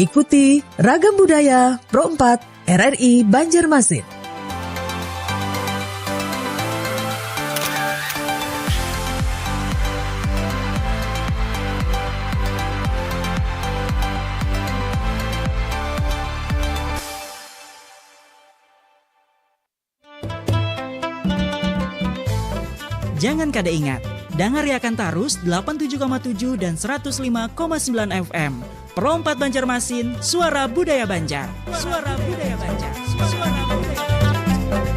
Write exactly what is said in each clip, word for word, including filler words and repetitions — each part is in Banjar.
Ikuti Ragam Budaya Pro empat R R I Banjarmasin. Jangan kada ingat, dangariakan tarus delapan tujuh koma tujuh dan seratus lima koma sembilan F M. Pro empat Banjarmasin, suara budaya Banjar. Suara budaya Banjar. Suara budaya Banjar.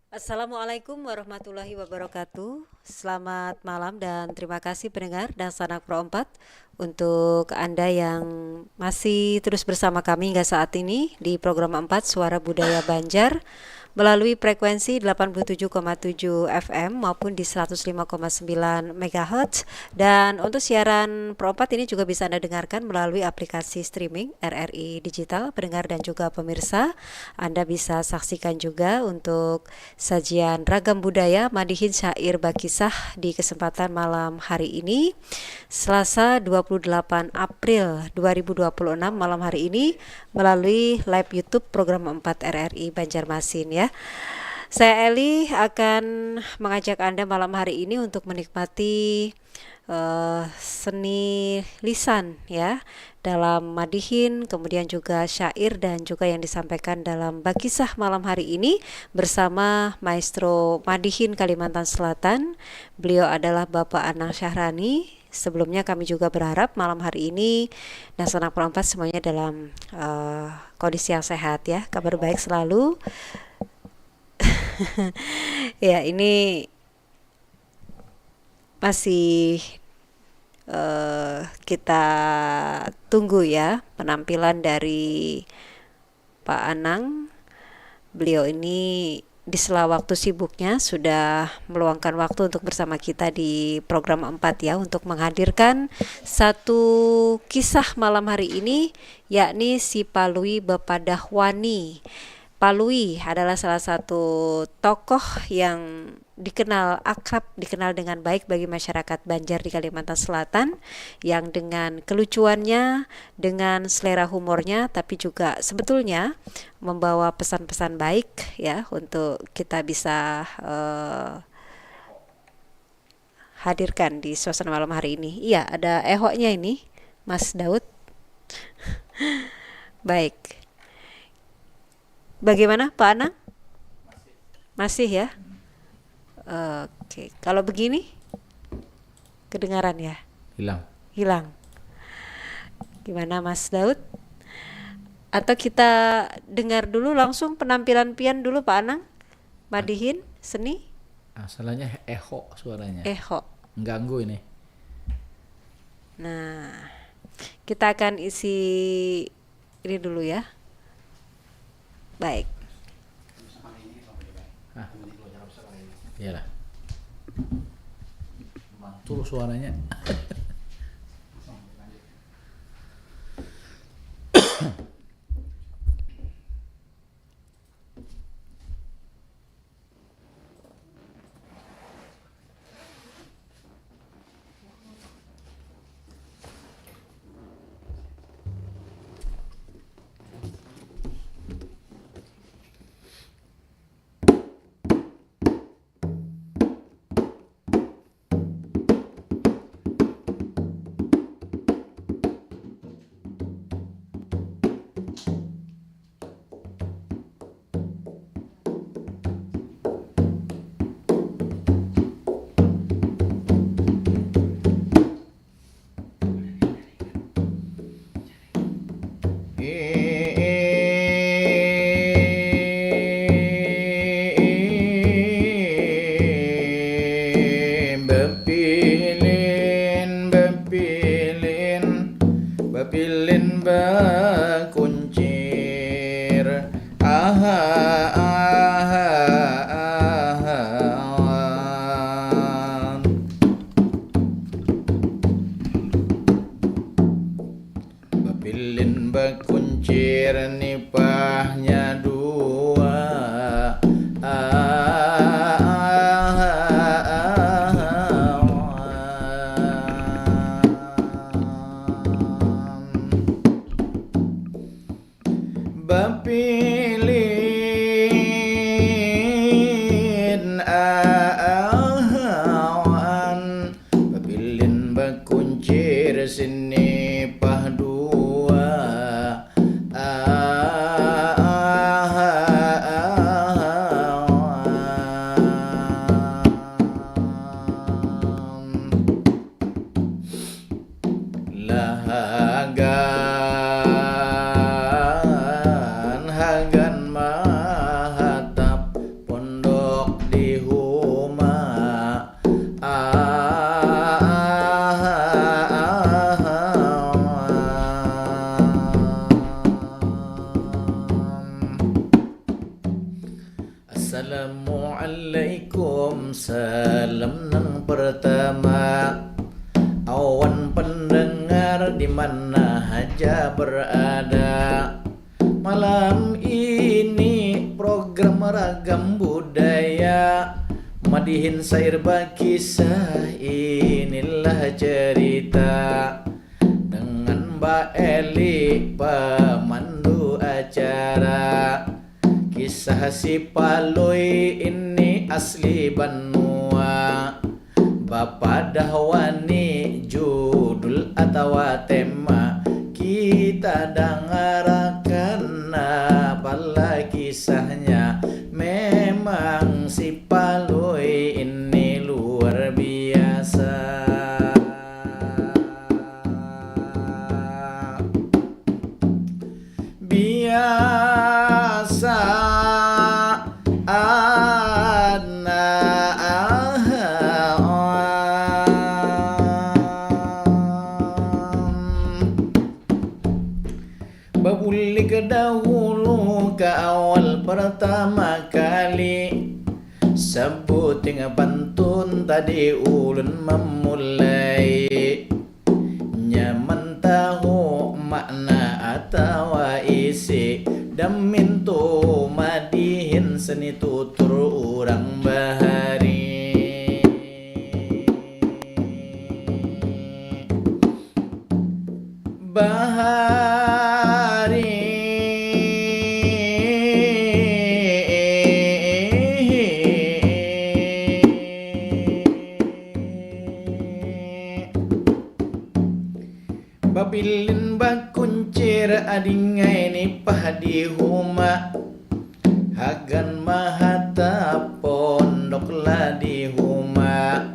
Assalamualaikum warahmatullahi wabarakatuh. Selamat malam dan terima kasih pendengar dan sanak Pro empat. Untuk Anda yang masih terus bersama kami hingga saat ini di program empat Suara Budaya Banjar melalui frekuensi delapan puluh tujuh koma tujuh F M maupun di seratus lima koma sembilan megahertz. Dan untuk siaran Pro empat ini juga bisa Anda dengarkan melalui aplikasi streaming R R I Digital, pendengar dan juga pemirsa. Anda bisa saksikan juga untuk sajian Ragam Budaya madihin syair bakisah di kesempatan malam hari ini, Selasa dua puluh delapan April dua ribu dua puluh enam, malam hari ini melalui live YouTube Program empat R R I Banjarmasin, ya. Saya Eli akan mengajak Anda malam hari ini untuk menikmati eh, seni lisan, ya, dalam madihin, kemudian juga syair dan juga yang disampaikan dalam bakisah malam hari ini bersama Maestro Madihin Kalimantan Selatan. Beliau adalah Bapak Anang Syahrani. Sebelumnya kami juga berharap malam hari ini dan sanak Pro empat semuanya dalam eh, kondisi yang sehat, ya, kabar baik selalu. Ya, ini masih eh, kita tunggu, ya, penampilan dari Pak Anang. Beliau ini di sela waktu sibuknya sudah meluangkan waktu untuk bersama kita di program empat, ya, untuk menghadirkan satu kisah malam hari ini, yakni si Palui Bepadah Wani. Palui adalah salah satu tokoh yang dikenal akrab, dikenal dengan baik bagi masyarakat Banjar di Kalimantan Selatan, yang dengan kelucuannya, dengan selera humornya, tapi juga sebetulnya membawa pesan-pesan baik, ya, untuk kita bisa eh, hadirkan di suasana malam hari ini. Iya, ada ehoknya ini, Mas Daud. Baik. Bagaimana, Pak Anang? Masih, ya? Oke, kalau begini kedengaran, ya? Hilang. Hilang. Gimana, Mas Daud? Atau kita dengar dulu langsung penampilan pian dulu, Pak Anang? Madihin, seni? Ah, salahnya eho suaranya. Eho. Mengganggu ini. Nah, kita akan isi ini dulu, ya. Baik. Hah? Iyalah. Mantul suaranya. Bepilin, bepilin, bepilin bakuncir. Aha, aha, aha. Bapilin bakuncir nipahnya dua. Bapilin awan, bapilin bakuncir sini pah dua. Awan. Lah hagan, hagan mahatap pondok di huma. Assalamualaikum, salam nang pertama. Awan pendengar di mana haja berada. Malam ini program ragam budaya. Madihin sair bakisah, inilah cerita. Dengan Mbak Eli pemandu acara. Kisah si Palui ini asli banua. Bapadah wani judul atawa tema. Kita dangarakan apalah kisahnya. Memang si Palui ini luar biasa. Biasa anak ahaon. Babulik dahulu ka awal pertama kali. Sabuting pantun tadi ulun mamulai. Nyaman tahu makna atawa isi, damin tu madihin seni tutur urang bahari. Bahari. Babilin bakuncir adingai nipah di huma. Hagan mahatap pondok lah di huma.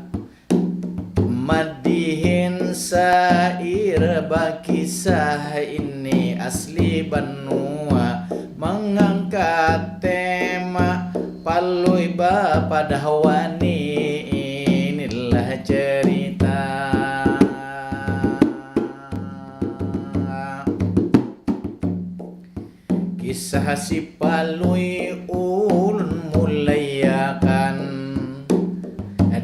Madihin sair bakisah ini asli banua. Mangangkat tema Palui bapadah wani, inilah cerita. Kisah si Palui ulun mulaiakan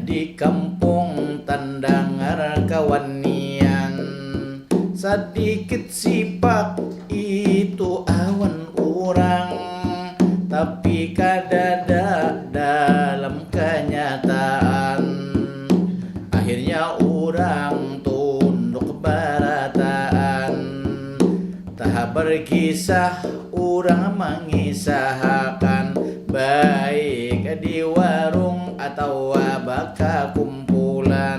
di kampung Tandangar kawan nian. Sadikit sipak itu awan urang, tapi kadada dalam kanyataan. Akhirnya urang tunduk barataan. Taha berkisah urang mangisahakan, baik di warung atawa bakakumpulan.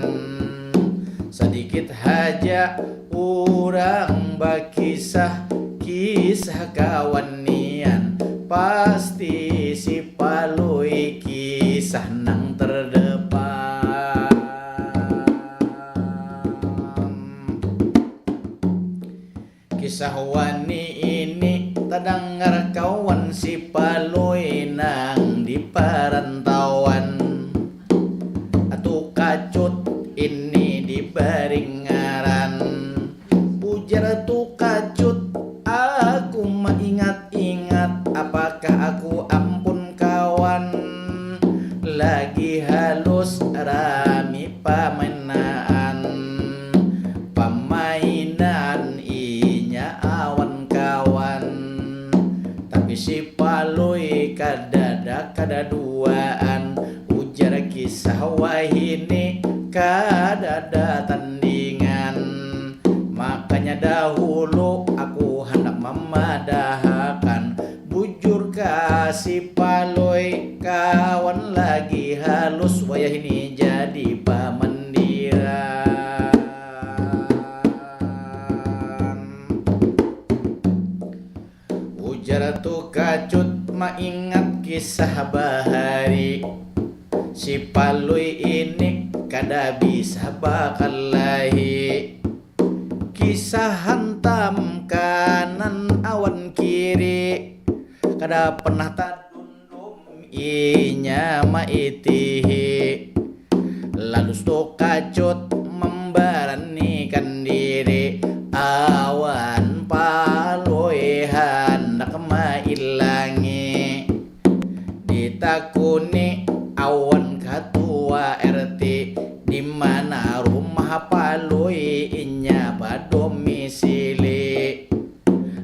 Sadikit haja urang bakisah, kisah kawan nian, pasti si Palui kisah nang terdepan. Kisah wani ini tadangar kawan si Palui nang di parantauan. Atu Kacut ini dibari ngaran. Ujar Atu Kacut, aku maingat-ingat, apakah aku ampun kawan? Lagi halus rami pamainaan, pamainan inya awan kawan. Tapi si Palui kadada kadaduaan, ujar kisah wahini kadada tandingan. Makanya dahulu aku handak mamadahakan, Ujar tu kacut maingat kisah bahari. Si Palui ini kada bisa bakalahi. Kisah hantam kanan awan kiri, kada pernah tadundum inya maitihi. Lalu tu kacut memberanikan diri, awan Palui handak mailangi. Ditakuni awan katua R T, di mana rumah Palui inya badomisili.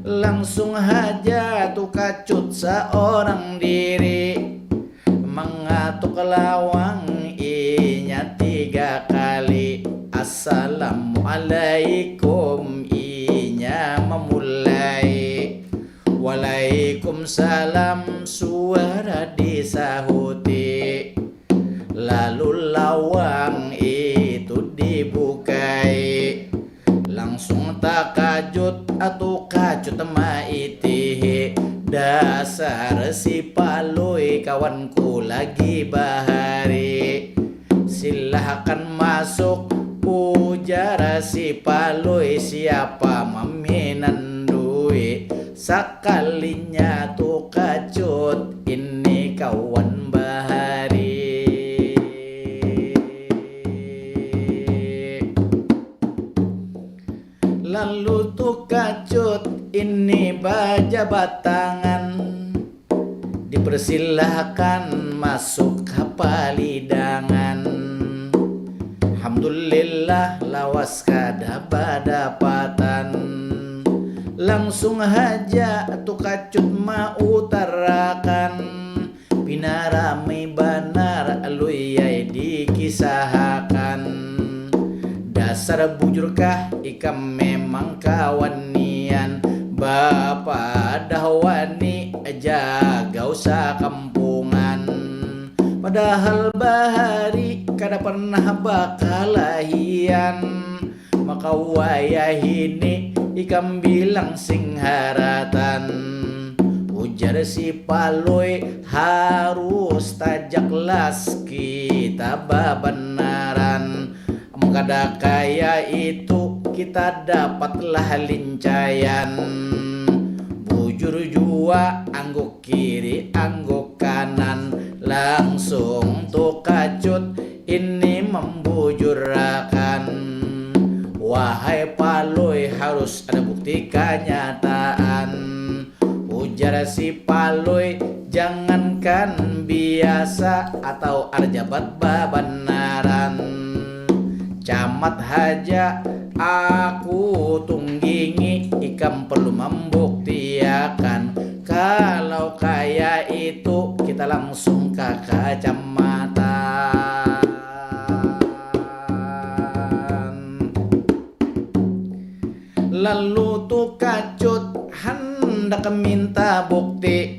Langsung haja tu kacut seorang diri mangatuk lawang inya tiga kali. Assalamualaikum inya memulai. Waalaikumsalam suara disahuti. Lalu lawang itu dibukai. Langsung takajut atu kacut maitihi. Dasar si Palui kawanku lagi bahari. Silahkan masuk, ujar si Palui, siapa maminandui. Sakalinya tu kacut ini kawan bahari. Lalu tu kacut ini bajabat tangan. Dipersilahkan masuk ka palidangan. Alhamdulillah lawas kada badapatan. Langsung haja tu kacut mautarakan. Pina rami banar Lui ai dikisahakan. Dasar bujurkah ikam memang kawan nian. Bapadah wani jagau sakampungan. Padahal bahari kada pernah bakalahian. Maka wayahini ikam bilang sing haratan. Ujar si Palui harus tajak las kita babanaran. Amun kada kaya itu kita dapatlah lincaian. Bujur jua angguk kiri angguk kanan. Langsung tu kacut ini membujurakan. Wahai Palui harus ada bukti kanyataan. Ujar si Palui jangankan biasa atau arjabat babanaran. Camat haja aku tunggingi ikam perlu membuktiakan. Kalau kaya itu kita langsung ka kacamatan. Lalu tu kacut handak minta bukti.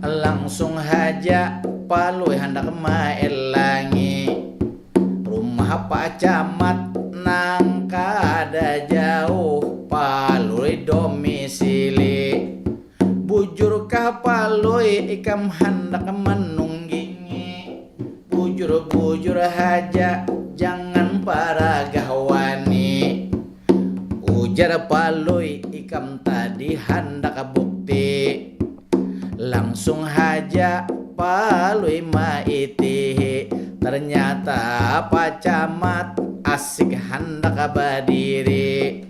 Langsung haja Palui handak maelangi. Rumah Pak Camat nang kada jauh Palui domisili. Bujurkah Palui ikam handak manunggingi? Bujur-bujur haja jangan paragah wani. Ujar Palui ikam tadi handak bukti. Langsung haja Palui maitihi. Ternyata Pak Camat asik handak badiri.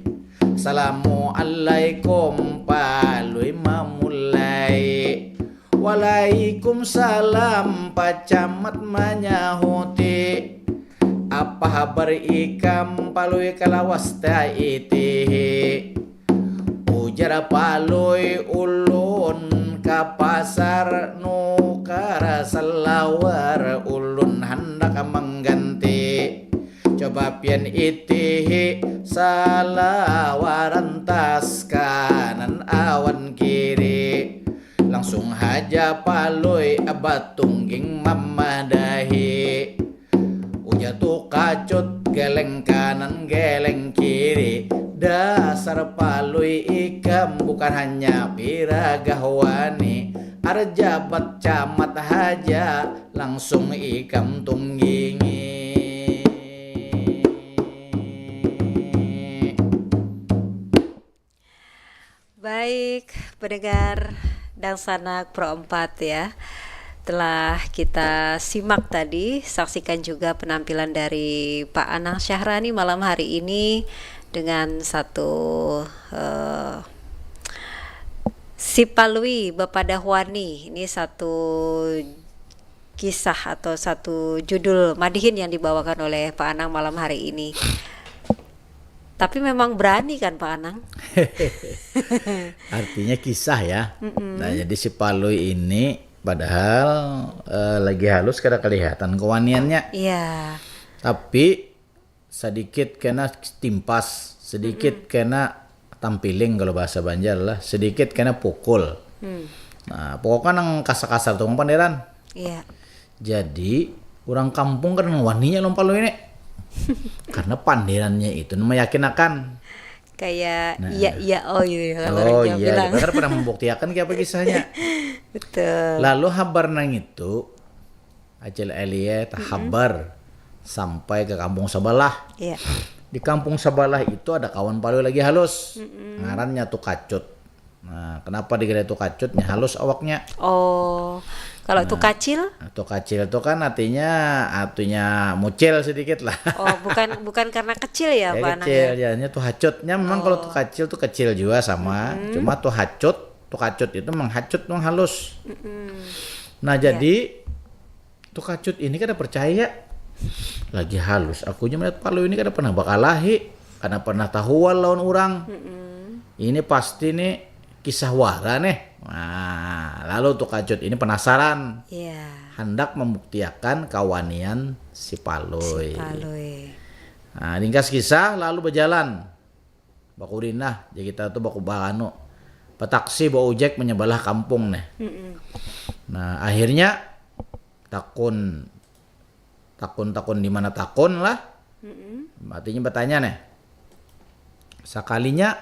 Assalamualaikum Palui mamulai. Waalaikumsalam Pak Camat manyahuti. Apa habar ikam Palui kalawas taitihi? Ujar Palui ulun ka pasar nukar salawar ulun handak mangganti. Coba pian itihi salawaran tas kanan awan kiri. Langsung haja Palui batungging mamadahi. Ujar tu kacut geleng kanan geleng kiri. Dasar Palui ikam bukan hanya piragah wani, arjabat camat haja langsung ikam tunggingi. Baik, pendengar Dangsanak Pro empat ya. Telah kita simak tadi, saksikan juga penampilan dari Pak Anang Syahrani malam hari ini dengan satu eh, Si Palui Bapadah Wani. Ini satu kisah atau satu judul madihin yang dibawakan oleh Pak Anang malam hari ini. Tapi memang berani kan Pak Anang? Artinya kisah ya. Mm-mm. Nah, jadi si Palui ini padahal eh, lagi halus kada kelihatan kewaniannya. Iya. Tapi sedikit kena timpas, sedikit mm-hmm. kena tampiling kalau bahasa Banjar lah, sedikit kena pukul. Hmm. Nah, pokoknya nang kasar-kasar tuh panderan. Iya. Jadi orang kampung kan waninya lompalo ini. Karena panderannya itu meyakinakan. Kayak nah. iya iya oh iya. Oh iya, bilang. Karena pernah membuktikan kayak apa kisahnya. Betul. Lalu habar nang itu Acil Elie tahabar mm-hmm. sampai ke kampung sebelah. Iya. Di kampung sebelah itu ada kawan palui lagi halus. Mm-mm. Ngarannya tuh kacut. Nah, kenapa digelar tuh kacutnya halus awaknya? Oh, kalau nah, tuh kacil? Tuh kacil tuh kan artinya artinya mucil sedikit lah. Oh, bukan bukan karena kecil ya, ya Pak Anang? Kecil, ya, tuh hacutnya memang oh. kalau tuh kacil tuh kecil juga sama. Hmm. Cuma tuh hacut, tuh kacut itu menghacut, menghalus. Mm-mm. Nah, ya. Jadi tuh kacut ini kada percaya. Lagi halus, aku aja melihat palui ini kada pernah bakalahi, kada pernah tahual lawan orang. Mm-mm. Ini pasti nih kisah wara nih. Nah, lalu tuh kacut ini penasaran. Yeah. Hendak membuktikan kawanian si palui. Si palui. Nah, ringkas kisah lalu berjalan. Bakurinah, jadi kita tuh baku anu. Petaksi bawa ujek menyebelah kampung nih. Mm-mm. Nah, akhirnya takun takun-takun di mana takun lah. Mm-mm. Artinya bertanya nih. Sekalinya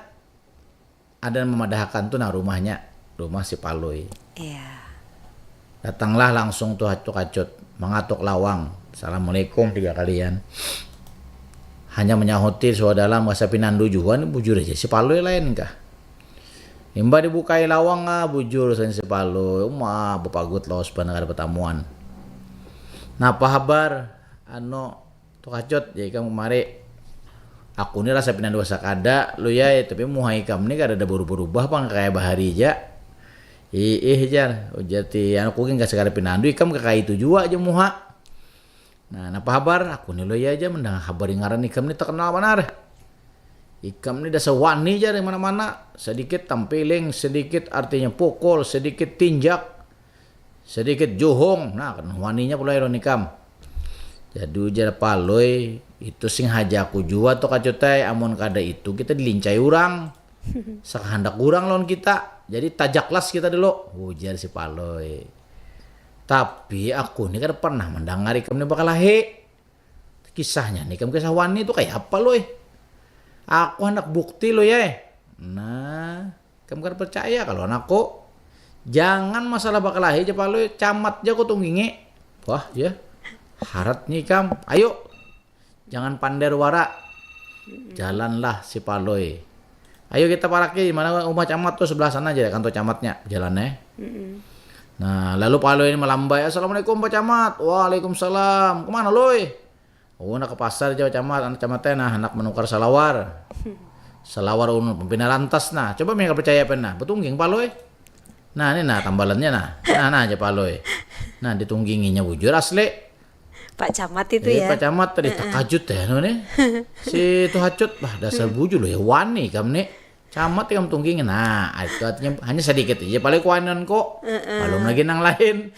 ada memadahakan tuh nah rumahnya, rumah si Palui. Iya. Datanglah langsung tuh tuh kacut, mengatuk lawang. Assalamualaikum tiga kalian. Hanya menyahuti suara dalam bahasa Pinandu juga nih bujur aja si Palui lain kah. Imba dibukai lawang ah bujur sensi palu uma bepagut lawas banar kada batamuan. Napa habar anu tuh kacut jadi ikam kemari. Aku ni rasa pindah dua sakada lu ya tapi muha ikam ni kada ada berubah-ubah pang kaya bahari ja. Iih jar ujar ti anu kuging ka sakada pinandu ikam kakaya itu jua ja muha. Nah, napa habar? Aku ni loya aja mendengar habar ngaran ikam ni terkenal banar. Ikam ni dasar wani jar di mana-mana. Sedikit tampiling, sedikit artinya pukul, sedikit tinjak, sedikit juhung. Nah, kan waninya pula lawan ikam. Jadi ujar Palui, itu sing haja aku jua tuh kacutai, amun kada itu kita dilincai urang. Sakahandak urang lawan kita. Jadi tajaklas kita dulu, ujar si Palui. Tapi aku ni kada pernah mandangar ikam ni bakalahi. Kisahnya ni ikam kisah wani tu kaya apa lui? Aku handak bukti lui ai. Nah, ikam kada percaya kalo lawan aku. Jangan masalah bakalahi ja Palui, camat ja ku tunggingi. Wah, ya. Harat ni ikam. Ayu. Jangan pander wara. Jalanlah si Palui. Ayu kita paraki di mana rumah camat tu sebelah sana ja kantor camatnya jalannya. Nah, lalu Palui ni malambai, "Assalamualaikum Pak Camat." "Waalaikumsalam. Kemana lui?" "Oh, handak ke pasar ja Pak Camat, anak camat teh nah handak menukar salawar." "Salawar ulun pina rantas nah. Coba mih kada percaya pen nah. Betungging Palui." Nah, ni nah tambalannya nah. Nah, nah ja Palui. Nah, ditungginginya bujur asli. Pak Camat itu ya. Pak Camat tadi takajut ya anu nih. Si itu hacut, bah dasar bujur loh ya wani kam nih. Camat ikam tunggingi. Nah, itu artinya hanya sedikit aja paling kuanan kok. Belum lagi nang lain.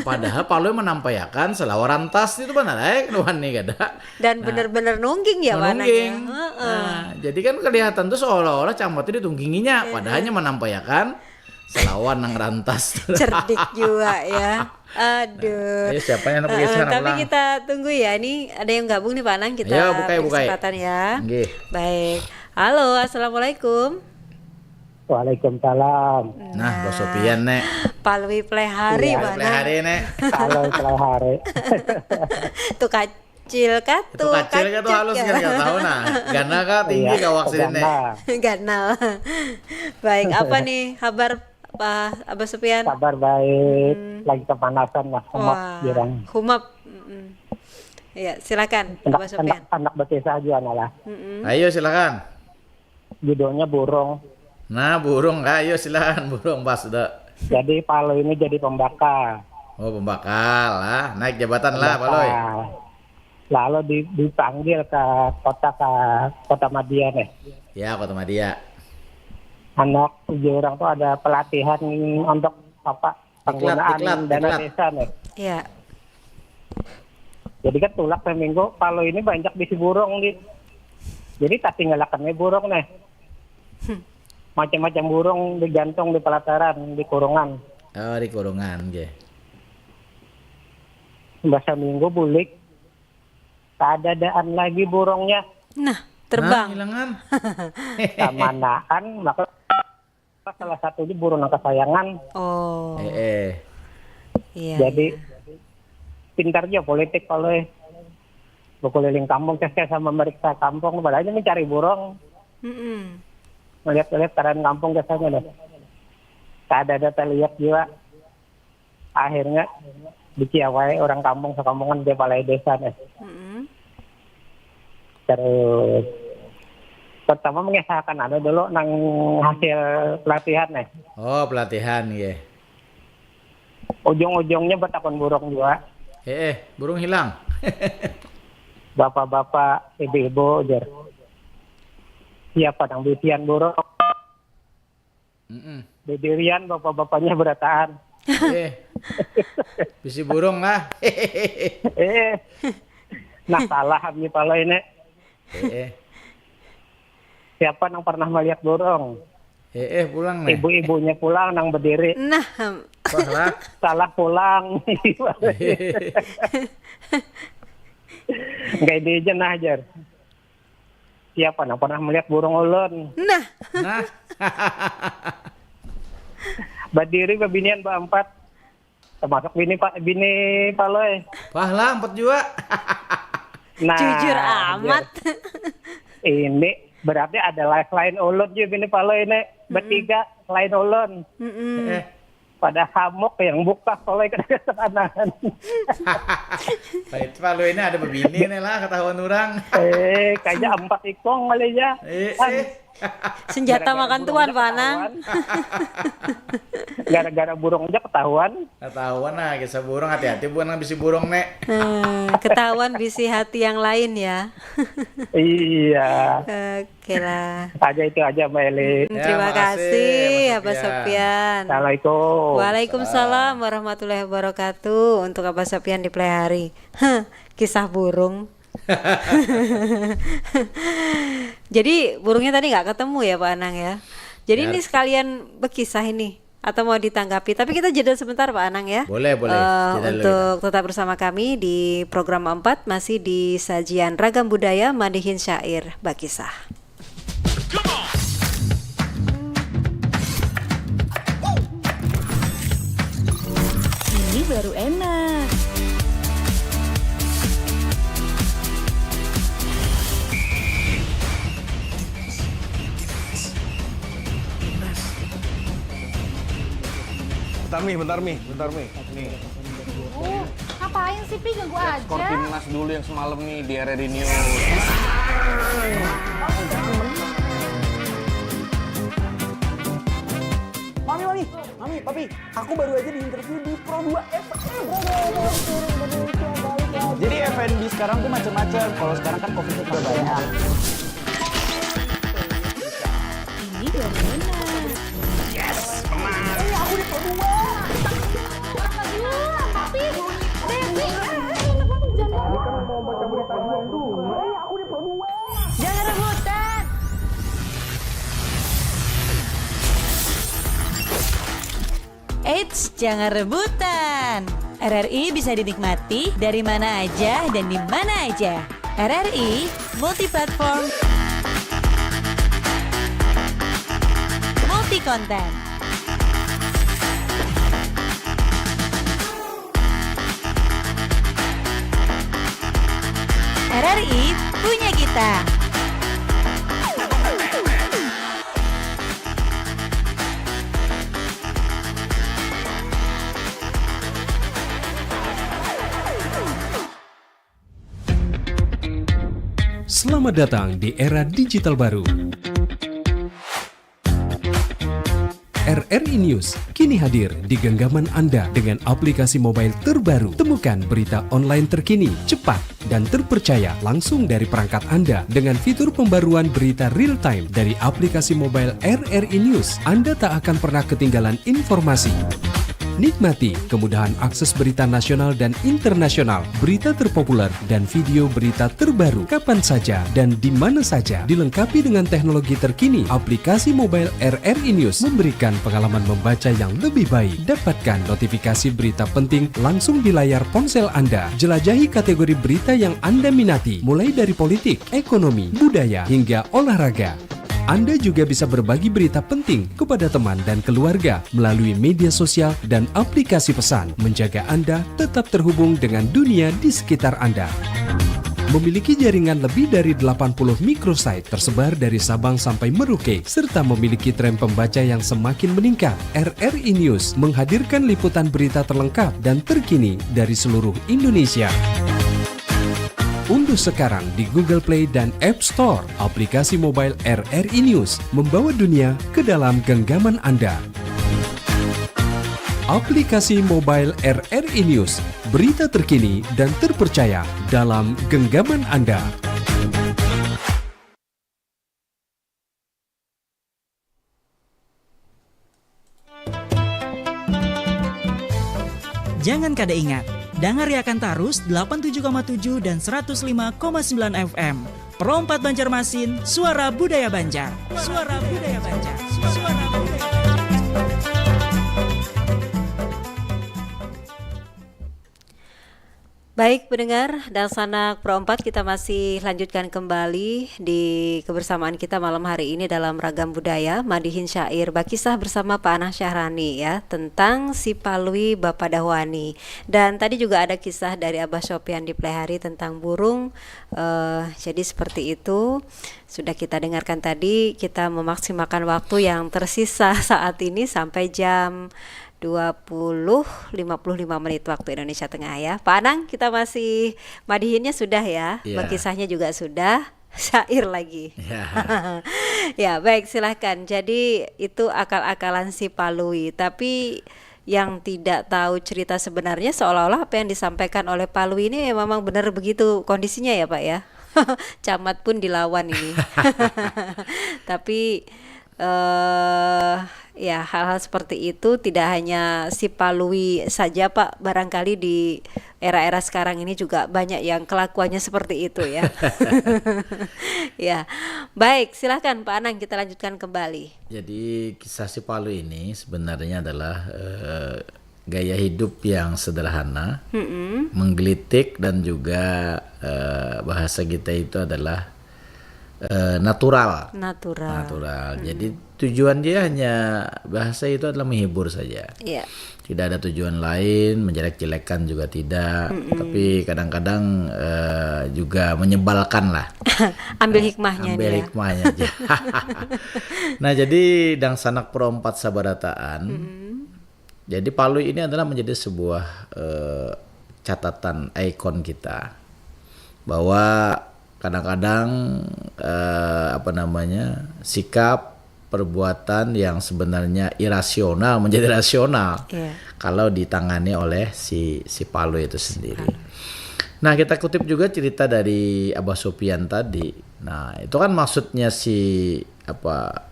Padahal Palui menampaiakan salawar rantas itu benar eh wani kada. Dan benar-benar nungging ya wananya. Nungging. Heeh. Nah, jadi kan kelihatan tuh seolah-olah camat itu ditungginginya, padahal hanya menampaiakan salawar nang rantas. Cerdik juga ya. Aduh. Ayo siapa yang nak uh, tapi kita tunggu ya. Ini ada yang gabung nih Pak Anang kita ya, bukai, bukai. Kesempatan ya. Nggih. Baik. Halo, assalamualaikum. Waalaikumsalam. Nah, Bos Sopian, Nek. Palui Plehari Iya. mana? Plehari, Nek. Halo, Plehari. Tuh kacil kah Itu tuh? kacil kah tuh halus kan, nggak tahu, nah. Gana kah, tinggi Iya, kah, waksudnya, Nek? gana. Ganal. Baik, apa nih kabar, Pak Abah Sopian? Kabar baik, lagi kepanasan lah, humap Wah, jirang. Humap. Mm-mm. Iya, silakan Anak, Abah Sopian. anak, anak bekisah juga lah. Mm-mm. Ayo, silakan. Judulnya Burung. Nah, burung, ayo silakan, burung pas dah. Jadi Palui ini jadi pembakal. Oh, pembakal lah, naik jabatan lah, Palui. Pembakal. Lalu di- dipanggil ke kota, ke kota Madia nih. Ya, Kota Madia. Anak uji orang tuh ada pelatihan untuk apa, Diklat, penggunaan diklat, dana diklat. Desa nih. Iya. Jadi kan tulak seminggu, Palui ini banyak bisi burung di. Jadi tak tinggalakan nih burung nih. Macam-macam burung digantung di pelataran, di kurungan. Oh, di kurungan, nggih. Bahasa minggu bulik, tak ada daan lagi burungnya. Nah, terbang. Nah, hilangan. Samanaan, maka salah satunya burung yang kesayangan. Oh, Eh, eh. iya. Jadi Iya. Pintar juga politik kalau eh. Berkeliling kampung, kes sama meriksa kampung, padahal mencari burung. Mm-mm. Melihat-lihat keadaan kampung biasanya deh. Tak ada data lihat juga. Akhirnya diciawai orang kampung sekampungan dia balai desa deh. Mm-mm. Terus pertama mengisahkan anu dulu nang hasil pelatihan nih. Oh, pelatihan, nggih. Ujung-ujungnya betakun burung juga. Eh, eh, burung hilang. Bapak-bapak, ibu-ibu, ujar. Siapa nang bisian burung? Mm-mm. Didirian bapak-bapaknya berataan. Eh. Bisi burung lah. Eh, nah salah kami pala ini. Eh, eh. Siapa nang pernah melihat burung? Eh, eh, pulang nih. Ibu-ibunya pulang nang berdiri. Nah, Wah lah. Salah pulang. Enggak ini aja nah, Jar. Siapa nang pernah melihat burung ulun? Nah, Nah, Berdiri bebinian berempat. Termasuk bini Pak, bini Palui. wah lah, empat juga. Nah, jujur amat. Ini berarti ada live lain ulun juga bini Palui ini. Bertiga lain ulun. Mm-mm. Eh, Pada hamuk yang buka Palui kada kesanahan. Pak, itu Palui ini ada bebini nih lah, ketahuan orang. Eh, kayaknya empat ikong kali ya. Eh, Kan eh. Senjata gara-gara makan burung tuan, aja Panang. Ketahuan. Gara-gara burung aja ketahuan. Ketahuan lah, kisah burung, hati-hati bukan nang bisi burung, Nek. Hmm, ketahuan bisi hati yang lain ya. Iya. Oke lah. Aja itu aja Mbak Eli. Hmm, Ya, terima makasih, kasih, Mas Abah Sofian. Sofian. Assalamualaikum. Waalaikumsalam warahmatullahi wabarakatuh. Untuk Abah Sofian di Plehari. Heh, kisah burung. Jadi burungnya tadi nggak ketemu ya, Pak Anang ya. Jadi Ya. Ini sekalian berkisah ini atau mau ditanggapi, tapi kita jeda sebentar, Pak Anang ya. Boleh, boleh. Eh, Jeda dulu untuk tetap bersama kami di program empat, masih di sajian Ragam Budaya, Madihin Syair Bakisah. Ini baru enak. Bentar mi, bentar mi, bentar mi. Nih. Uh, ngapain sih Pi ganggu aja? Skor timnas dulu yang semalam nih di R R I News. Mami, mami, mami, papi, aku baru aja di interview di Pro dua F M. Jadi F and B sekarang tuh macam-macam. Kalau sekarang kan covid tuh banyak. Ini baru enak. Jangan rebutan. Eits, jangan rebutan. R R I bisa dinikmati dari mana aja dan di mana aja. R R I multi platform. Konten. R R I punya kita. Selamat datang di era digital baru. R R I News kini hadir di genggaman Anda dengan aplikasi mobile terbaru. Temukan berita online terkini, cepat, dan terpercaya langsung dari perangkat Anda dengan fitur pembaruan berita real time dari aplikasi mobile R R I News. Anda tak akan pernah ketinggalan informasi. Nikmati kemudahan akses berita nasional dan internasional, berita terpopuler, dan video berita terbaru kapan saja dan di mana saja. Dilengkapi dengan teknologi terkini, aplikasi mobile R R I News memberikan pengalaman membaca yang lebih baik. Dapatkan notifikasi berita penting langsung di layar ponsel Anda. Jelajahi kategori berita yang Anda minati, mulai dari politik, ekonomi, budaya, hingga olahraga. Anda juga bisa berbagi berita penting kepada teman dan keluarga melalui media sosial dan aplikasi pesan, menjaga Anda tetap terhubung dengan dunia di sekitar Anda. Memiliki jaringan lebih dari delapan puluh microsite tersebar dari Sabang sampai Merauke, serta memiliki tren pembaca yang semakin meningkat, R R I News menghadirkan liputan berita terlengkap dan terkini dari seluruh Indonesia. Unduh sekarang di Google Play dan App Store aplikasi mobile R R I News, membawa dunia ke dalam genggaman Anda. Aplikasi mobile R R I News, berita terkini dan terpercaya dalam genggaman Anda. Jangan kada ingat, dangariakan tarus delapan tujuh koma tujuh dan seratus lima koma sembilan F M. Pro empat Banjarmasin, suara budaya Banjar. Suara budaya Banjar. Suara budaya Banjar. Baik pendengar, Dangsanak Pro empat, kita masih lanjutkan kembali di kebersamaan kita malam hari ini dalam Ragam Budaya, madihin syair, bakisah bersama Pak Anang Syahrani ya, tentang si Palui Bapa Dahwani. Dan tadi juga ada kisah dari Abah Sopyan di Plehari tentang burung, eh, jadi seperti itu. Sudah kita dengarkan tadi, kita memaksimalkan waktu yang tersisa saat ini sampai jam dua puluh lima puluh lima menit waktu Indonesia Tengah ya. Pak Anang, kita masih madihinnya sudah ya, Iya. Berkisahnya juga sudah, syair lagi. Ya. Ya, baik, silahkan. Jadi itu akal-akalan si Palui, tapi yang tidak tahu cerita sebenarnya seolah-olah apa yang disampaikan oleh Palui ini memang benar begitu kondisinya ya, Pak ya. Camat pun dilawan ini. Tapi eh ya, hal-hal seperti itu tidak hanya si Palui saja, Pak, barangkali di era-era sekarang ini juga banyak yang kelakuannya seperti itu ya. Ya. Baik, silahkan Pak Anang, kita lanjutkan kembali. Jadi kisah si Palui ini sebenarnya adalah eh, gaya hidup yang sederhana, Mm-mm. menggelitik, dan juga eh, bahasa kita itu adalah eh, natural. Natural. Natural. Jadi tujuan dia hanya, bahasa itu adalah menghibur saja. Iya. Tidak ada tujuan lain, menjelek-jelekan juga tidak, tapi kadang-kadang eh, juga menyebalkan lah. Ambil hikmahnya Ambil nih ya. Hikmahnya aja. Nah, jadi Dangsanak Pro empat sabarataan. Jadi Palui ini adalah menjadi sebuah eh, catatan, ikon kita, bahwa kadang-kadang eh, apa namanya, sikap, perbuatan yang sebenarnya irasional menjadi rasional Iya. kalau ditangani oleh si si Palui itu sendiri. Nah, kita kutip juga cerita dari Abah Sopyan tadi. Nah, itu kan maksudnya si apa,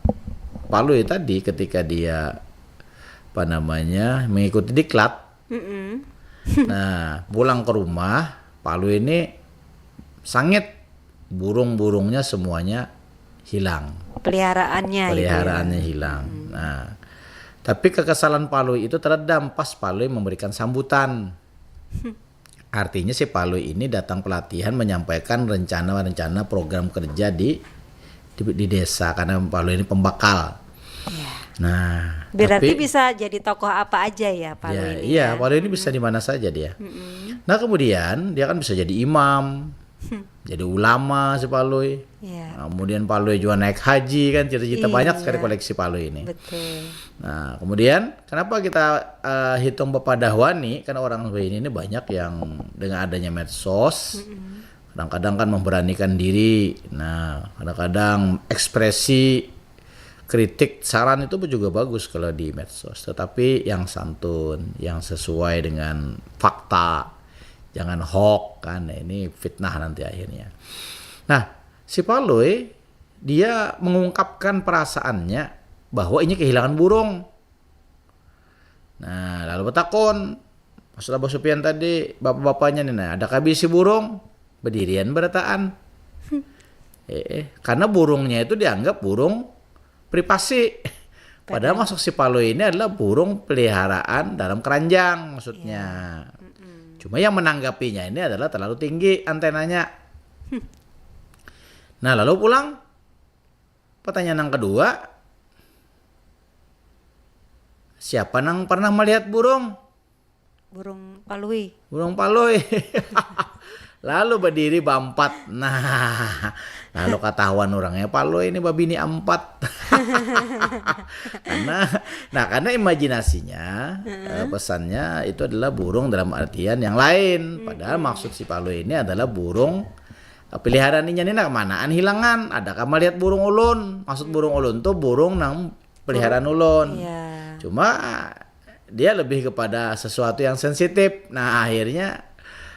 Palui tadi ketika dia apa namanya, mengikuti diklat. Mm-mm. Nah, pulang ke rumah, Palui ini sangit, burung-burungnya semuanya hilang. Peliharaannya gitu ya. Peliharaannya hilang. Nah, tapi kekesalan Palui itu teredam pas Palui memberikan sambutan. Artinya si Palui ini datang pelatihan menyampaikan rencana-rencana program kerja di di, di desa, karena Palui ini pembakal. Iya. Nah, Berarti tapi bisa jadi tokoh apa aja ya Palui ya, ini iya, ya? Palui ini bisa di mana saja dia. Mm-mm. Nah, kemudian dia kan bisa jadi imam, jadi ulama si Palui. Ya, Nah, kemudian Palui juga naik haji kan, cerita-cerita banyak sekali Iya. Koleksi Palui ini. Betul. Nah, kemudian kenapa kita eh, hitung Bapak Dahwani? Karena orang Palui ini banyak yang dengan adanya medsos, kadang-kadang kan memberanikan diri. Nah, kadang-kadang ekspresi kritik, saran itu juga bagus kalau di medsos. Tetapi yang santun, yang sesuai dengan fakta, jangan hoax kan. Nah, ini fitnah nanti akhirnya. Nah, si Palui dia mengungkapkan perasaannya bahwa ini kehilangan burung. Nah, lalu bertakon, maksud Abah Supian tadi, bapak-bapaknya nih, nah, ada kabisi burung berdirian berataan. Eh, eh, karena burungnya itu dianggap burung privasi. Padahal masuk si Palui ini adalah burung peliharaan dalam keranjang maksudnya. Cuma yang menanggapinya ini adalah terlalu tinggi antenanya. Nah, lalu pulang pertanyaan yang kedua, siapa nang pernah melihat burung? Burung Palui. Burung Palui. Lalu berdiri berempat. Nah, lalu ketahuan orangnya Palui ini babini empat. Karena, nah, karena imajinasinya, eh, pesannya itu adalah burung dalam artian yang lain. Padahal maksud si Palui ini adalah burung eh, peliharaan inya ni, nah, kemanaan hilangan. Adakah melihat burung ulun? Maksud burung ulun tuh burung nang peliharaan ulun. Iya. Cuma dia lebih kepada sesuatu yang sensitif. Nah, akhirnya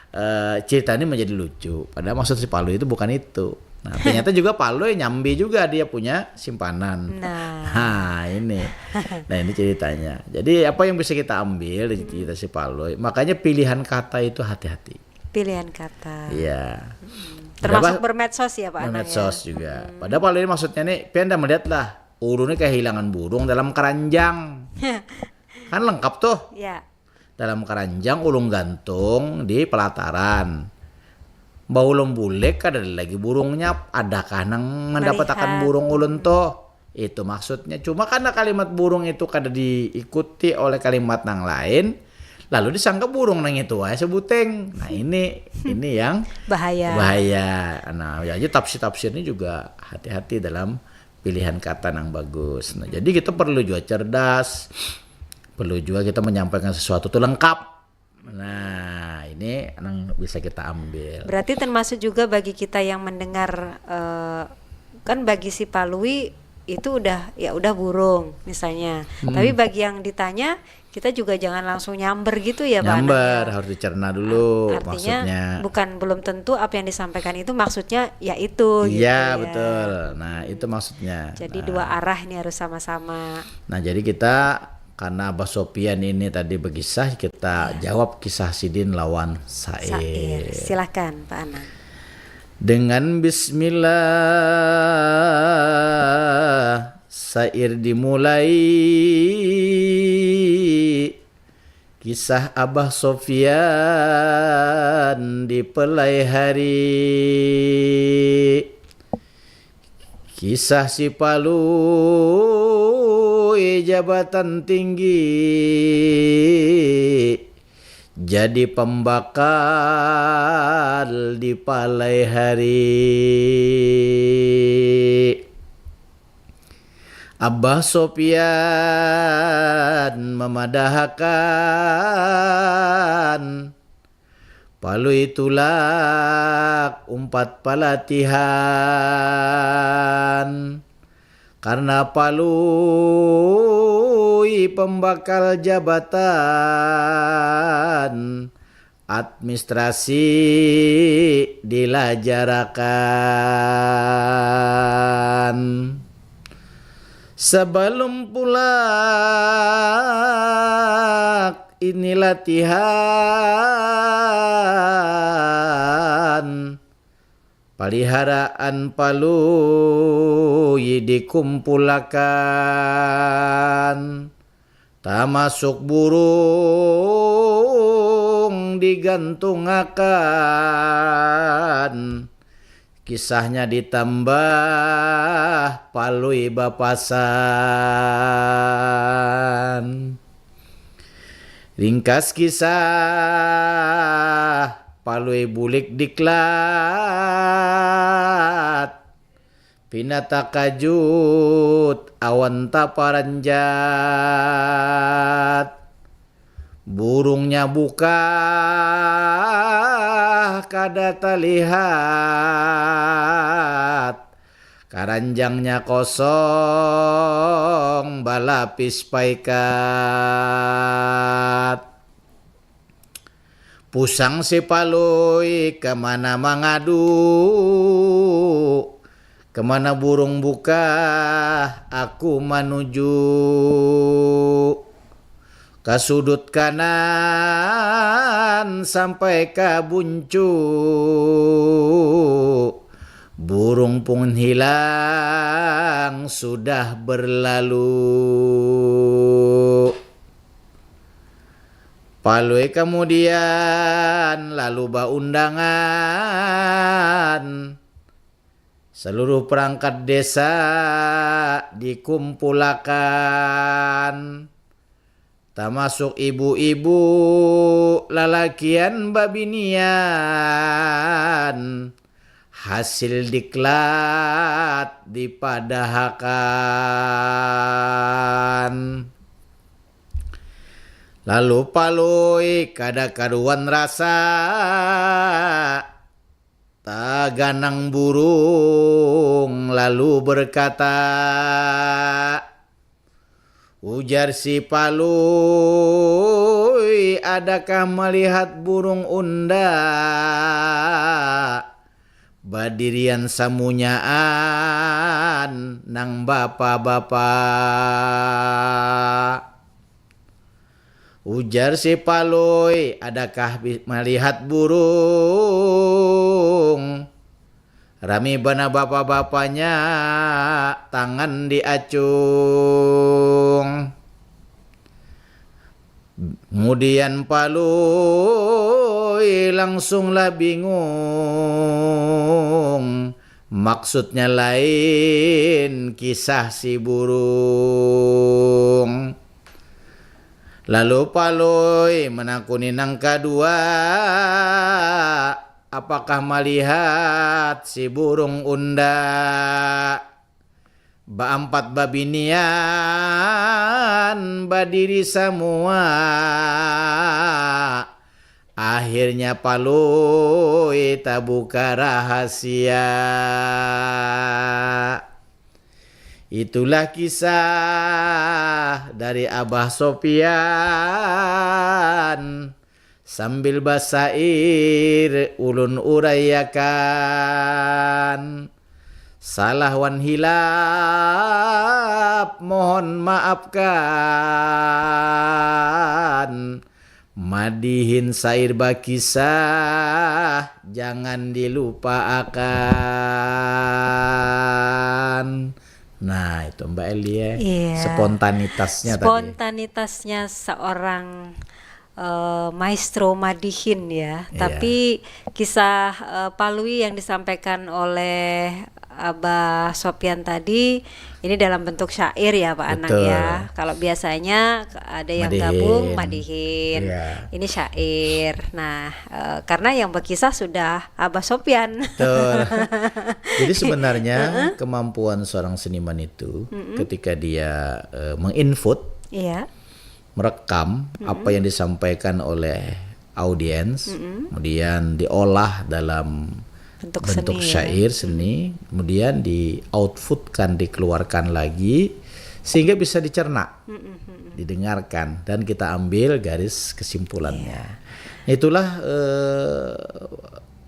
eh, cerita ini menjadi lucu. Padahal maksud si Palui itu bukan itu. Nah, ternyata juga Palui nyambi juga dia punya simpanan. Nah. Nah, ini. Nah, ini ceritanya. Jadi apa yang bisa kita ambil di cerita si Palui? Makanya pilihan kata itu hati-hati. Pilihan kata. Iya. Termasuk Berapa- bermedsos ya Pak Anang Bermedsos ya? Juga. Padahal Palui ini maksudnya nih, pian dah melihat lah, ulun ini kehilangan burung dalam keranjang. Kan lengkap tuh. Ya. Dalam keranjang ulun gantung di pelataran. Bahulun bulik kada ada lagi burungnya, adakah nang mendapatakan Melihat. Burung ulun tuh? Itu maksudnya. Cuma karena kalimat burung itu kada diikuti oleh kalimat nang lain, lalu disangka burung nang itu aja sebuting. Nah, ini ini yang Bahaya. Bahaya. Nah, ya aja tafsir-tafsir ini juga hati-hati dalam pilihan kata nang bagus. Nah, jadi kita perlu juga cerdas, perlu juga kita menyampaikan sesuatu tuh lengkap. Nah, ini yang bisa kita ambil. Berarti termasuk juga bagi kita yang mendengar eh, kan bagi si Palui itu udah ya udah burung misalnya. Tapi bagi yang ditanya kita juga jangan langsung nyamber gitu ya Pak Anang, Nyamber ya? Harus dicerna dulu Artinya maksudnya. Bukan belum tentu apa yang disampaikan itu maksudnya ya itu gitu Iya, ya. Betul. Nah, itu maksudnya. Jadi Nah, dua arah ini harus sama-sama. Nah, jadi kita karena Abah Sopian ini tadi berkisah, kita jawab kisah sidin lawan sair. Sair. Silahkan Pak Anang. Dengan bismillah sair dimulai. Kisah Abah Sofian di pelai hari. Kisah si Palui jabatan tinggi jadi pembakal di palai hari. Abah Sopian memadahakan Palui tulak umpat palatihan. Karena Palui pembakal jabatan administrasi dilajarakan. Sebelum pulak ini latihan, paliharaan Palui dikumpulakan, tamasuk burung digantungakan. Kisahnya ditambah Palui bapasan. Ringkas kisah, Palui bulik diklat. Pina takajut awan taparanjat. Burungnya bukah kada talihat. Karanjangnya kosong balapis paikat. Pusang si Palui kemana mangadu. Kemana burung bukah aku manuju. Ka sudut kanan sampai ka buncu. Burung pun hilang sudah berlalu. Palui kemudian lalu baundangan. Seluruh perangkat desa dikumpulakan, tamasuk ibu-ibu, lalakian, babinian. Hasil diklat dipadahakan. Lalu Palui kada karuan rasa. Taganang burung lalu berkata, ujar si Palui, adakah melihat burung unda badirian samunyaan nang bapa-bapa? Ujar si Palui, adakah bi- melihat burung? Rami bana bapa-bapanya, tangan diacung. Kemudian Palui langsunglah bingung. Maksudnya lain kisah si burung. Lalu Palui menakuni nang kadua, apakah malihat si burung unda baampat babinian badiri samua? Akhirnya Palui tabuka rahasia. Itulah kisah dari Abah Sopian. Sambil basair ulun uraiakan. Salah wan hilap mohon maafkan. Madihin sair bakisah jangan dilupaakan. Nah, itu Mbak Eli ya. Iya. Spontanitasnya tadi. Spontanitasnya seorang eh, maestro madihin ya. Iya. Tapi kisah eh, Palui yang disampaikan oleh Abah Sopian tadi ini dalam bentuk syair ya Pak Anang ya. Betul. Kalau biasanya ada yang gabung madihin. Madihin. Iya. Ini syair. Nah, eh, karena yang berkisah sudah Abah Sopian. Betul. Jadi sebenarnya kemampuan seorang seniman itu ketika dia eh, menginput, iya, merekam apa yang disampaikan oleh audiens, kemudian diolah dalam bentuk, bentuk seni, ya, syair, seni, kemudian di-outputkan, dikeluarkan lagi sehingga bisa dicerna, didengarkan, dan kita ambil garis kesimpulannya. Iya. Itulah eh,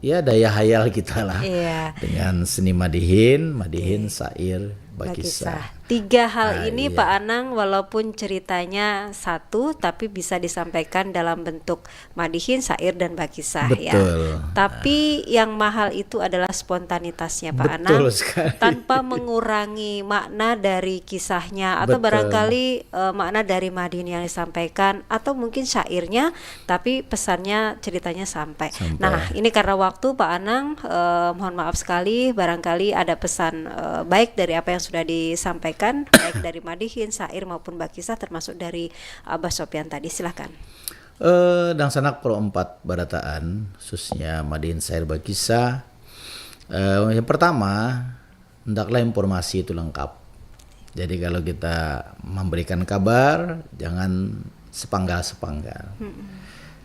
ya daya hayal kita lah. Iya. Dengan seni madihin, madihin, oke, sair, Bakisah. Tiga hal ah, ini iya. Pak Anang, walaupun ceritanya satu, tapi bisa disampaikan dalam bentuk madihin, syair, dan bakisah. Betul. Ya. Tapi yang mahal itu adalah spontanitasnya Pak Anang. Betul sekali. Tanpa mengurangi makna dari kisahnya atau Betul. barangkali uh, makna dari madihin yang disampaikan atau mungkin syairnya, tapi pesannya, ceritanya sampai. Sampai. Nah, ini karena waktu Pak Anang, uh, mohon maaf sekali, barangkali ada pesan uh, baik dari apa yang sudah disampaikan, baik dari madihin, syair maupun bakisah, termasuk dari Abah Sopyan tadi. Silahkan. Eh, dangsanak Pro empat barataan, khususnya madihin, syair, bakisah. Eh, yang pertama, hendaklah informasi itu lengkap. Jadi kalau kita memberikan kabar, jangan sepanggal-sepanggal. Mm-mm.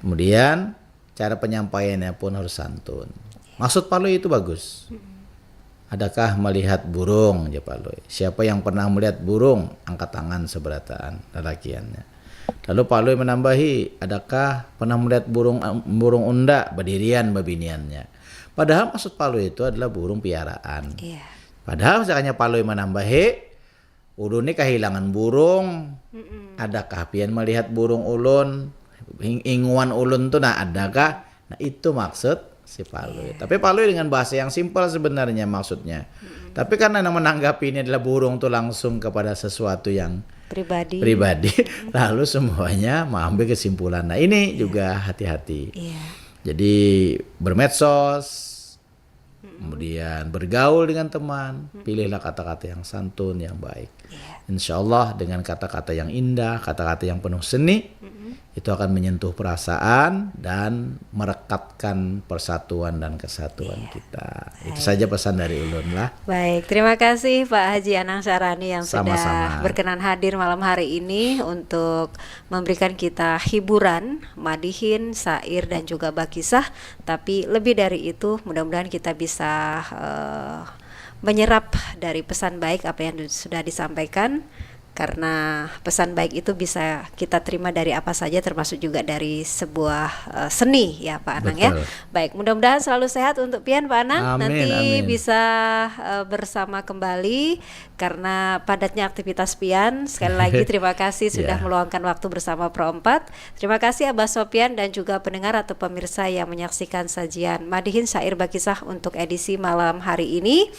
Kemudian cara penyampaiannya pun harus santun. Maksud Palui itu bagus. Mm-mm. Adakah melihat burung, jar Palui. Siapa yang pernah melihat burung, angkat tangan seberataan lalakiannya. Lalu Palui menambahi, adakah pernah melihat burung burung unda, badirian babiniannya. Padahal maksud Palui itu adalah burung piaraan. Iya. Padahal misalnya Palui menambahi, ulun ni kahilangan burung. Mm-mm. Adakah pian melihat burung ulun? Ing- inguan ulun tu nah adakah? Nah itu maksud si Palui. Iya. Tapi Palui dengan bahasa yang simpel sebenarnya maksudnya. Mm-mm. Tapi karena yang menanggapi ini adalah burung tu langsung kepada sesuatu yang Pribadi. pribadi, lalu semuanya mengambil kesimpulan. Nah ini Iya. juga hati-hati. Iya. Jadi bermedsos, Mm-mm. kemudian bergaul dengan teman, Mm-mm. pilihlah kata-kata yang santun, yang baik. Iya. Insya Allah dengan kata-kata yang indah, kata-kata yang penuh seni, Mm-mm. itu akan menyentuh perasaan dan merekatkan persatuan dan kesatuan Iya. kita. Itu Baik. saja pesan dari ulun lah. Baik, terima kasih Pak Haji Anang Syarani yang sudah Sama-sama. berkenan hadir malam hari ini untuk memberikan kita hiburan, madihin, syair, dan juga bakisah. Tapi lebih dari itu, mudah-mudahan kita bisa eh, menyerap dari pesan baik apa yang sudah disampaikan. Karena pesan baik itu bisa kita terima dari apa saja, termasuk juga dari sebuah eh, seni ya Pak Anang ya. Betul. Baik, mudah-mudahan selalu sehat untuk pian Pak Anang. Amin, Nanti amin. bisa eh, bersama kembali karena padatnya aktivitas pian. Sekali lagi terima kasih sudah Iya. meluangkan waktu bersama Pro empat. Terima kasih Abah Sopyan dan juga pendengar atau pemirsa yang menyaksikan sajian Madihin Syair Bakisah untuk edisi malam hari ini,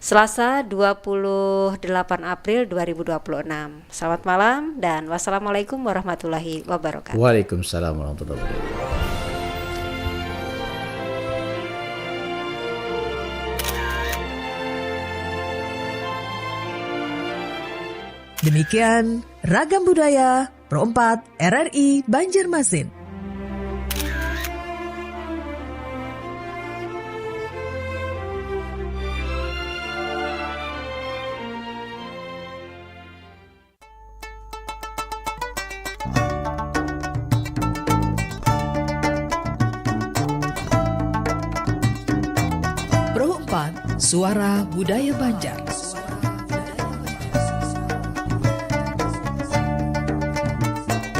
Selasa dua puluh delapan April dua ribu dua puluh enam. Selamat malam dan wassalamualaikum warahmatullahi wabarakatuh. Waalaikumsalam warahmatullahi wabarakatuh. Demikian Ragam Budaya Pro empat R R I Banjarmasin. Pro empat, Suara Budaya Banjar.